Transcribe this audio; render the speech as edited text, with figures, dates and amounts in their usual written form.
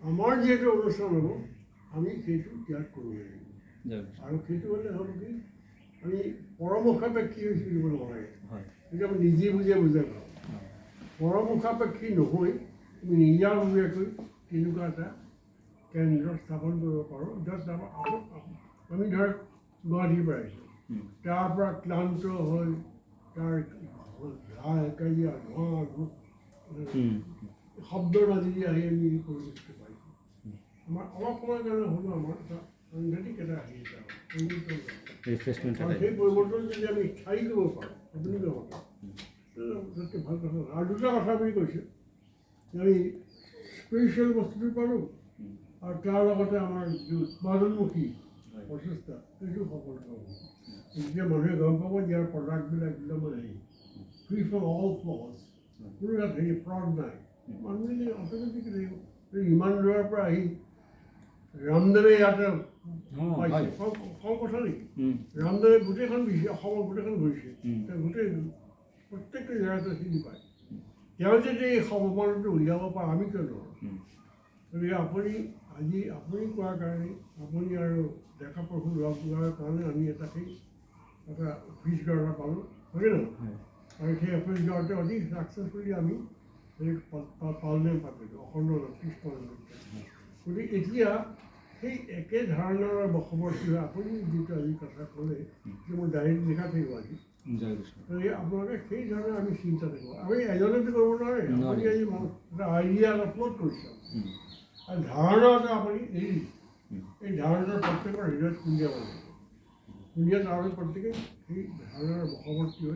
আমাৰ যিহেতু অনুষ্ঠান হ'ব, আমি সেইটো ত্যাগ কৰিব লাগিব। জয় কৃষ্ণ। আৰু সেইটো হ'লে হ'ব কি, আমি পৰমুখাপেক্ষী হৈ চলিব নালাগে। সেইটো আমি নিজে বুজে বুজাই পাওঁ। পৰমুখাপেক্ষী নহৈ আমি নিজাববীয়াকৈ তেনেকুৱা এটা কেন্দ্ৰ স্থাপন কৰিব পাৰোঁ, য'ত আমি ধৰক গুৱাহাটীৰ পৰা আহিছোঁ, তাৰ পৰা ক্লান্ত হৈ তাৰ হাই কাজিয়া, ধোঁৱা, শব্দৰ মাজেদি আহি আমি এই পৰিৱেশটো পাইছোঁ। আমাৰ অলপ সময়ৰ কাৰণে হ'লেও আমাৰ এটা সাংঘাতিক এটা হেৰি এটা পৰিৱৰ্তন এটা। ৰিফ্ৰেছমেণ্ট। আৰু সেই পৰিৱৰ্তন যদি আমি স্থায়ী কৰিব পাৰোঁ, আপুনি কোৱা মতে, তাতকৈ ভাল কথা নহয়। আৰু দুটা কথা আপুনি কৈছে যে আমি স্পিৰিচুৱেল বস্তুটো পালোঁ আৰু তাৰ লগতে আমাৰ যিটো উৎপাদনমুখী প্ৰচেষ্টা, সেইটো সফল হ'ব। যেতিয়া মানুহে গম পাব যে ইয়াৰ প্ৰডাক্টবিলাক একদম হেৰি, ফ্ৰী ফ্ৰম অল ফ্লজ, কোনো ইয়াত হেৰি ফ্ৰড নাই, মানুহখিনি অট'মেটিকেলি ইমান দূৰৰ পৰা আহি ৰামদেৱে ইয়াতে পাইছে, কম কথা নেকি? ৰামদেৱে গোটেইখন বেছি অসমৰ গোটেইখন ঘূৰিছে। তেওঁ গোটেই প্ৰত্যেকটো জেগাতে চিনি পায়। তেওঁ যদি এই সমমানটো উলিয়াব পাৰে, আমি কিয় নোৱাৰোঁ? গতিকে আপুনি আজি আপুনি কোৱাৰ কাৰণে, আপুনি আৰু ডেকা প্ৰভু লগ লোৱাৰ কাৰণে আমি এটা সেই এটা অফিচ ঘৰ এটা পালোঁ, হয় নহয়? হয়। আৰু সেই অফিচ ঘৰতে অতি ছাকচেছফুলি আমি সেই পালনাম পাতিলোঁ, অখণ্ড কৃষ্ণ। গতিকে এতিয়া সেই একে ধাৰণাৰ বশৱৰ্তী হৈ আপুনি যিটো আজি কথা ক'লে যে মোৰ ডায়েৰীত লিখা থাকিব আজি। জয় কৃষ্ণ। গতিকে আপোনালোকে সেই ধৰণে আমি চিন্তা থাকিব। আমি এজনেতো কৰিব নোৱাৰে। আপুনি নোৱাৰে। আজি এটা আইডিয়া এটা ফ্ল'ট কৰিছে আৰু ধাৰণা এটা আপুনি এই এই ধাৰণাৰ প্ৰত্যেকৰ হৃদয়ত খুন্দিয়াব লাগিব। খুন্দিয়াত আৰু প্ৰত্যেকেই সেই ধাৰণাৰ বশৱৰ্তী হৈ